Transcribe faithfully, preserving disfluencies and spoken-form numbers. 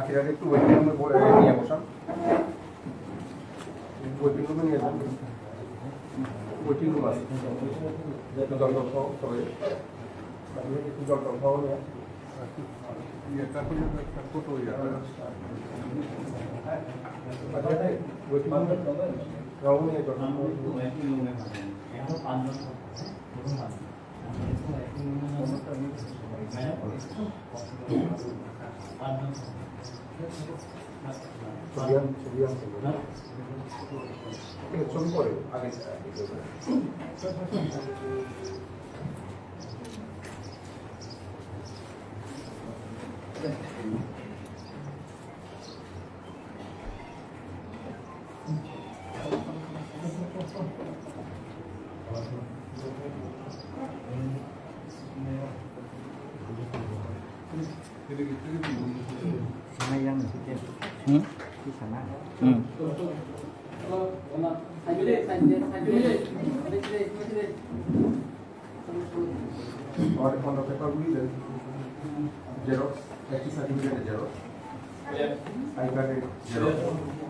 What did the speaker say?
Waiting room-o niya jang. Waiting room-o niya jang. Waiting room ase. Doctor song, sorry. Doctor song niya. Iya, tapi yang tak foto ya. Waiting room. Kau niya doctor song. ছবি আন-, ছবি আনতে বলো। ঠিক আছে, ছবি পরে, আগে, আগে। Hmm? Hmm. Xerox, একটি সার্টিফিকেটের জেরক্স, আই কার্ডের জেরক্স।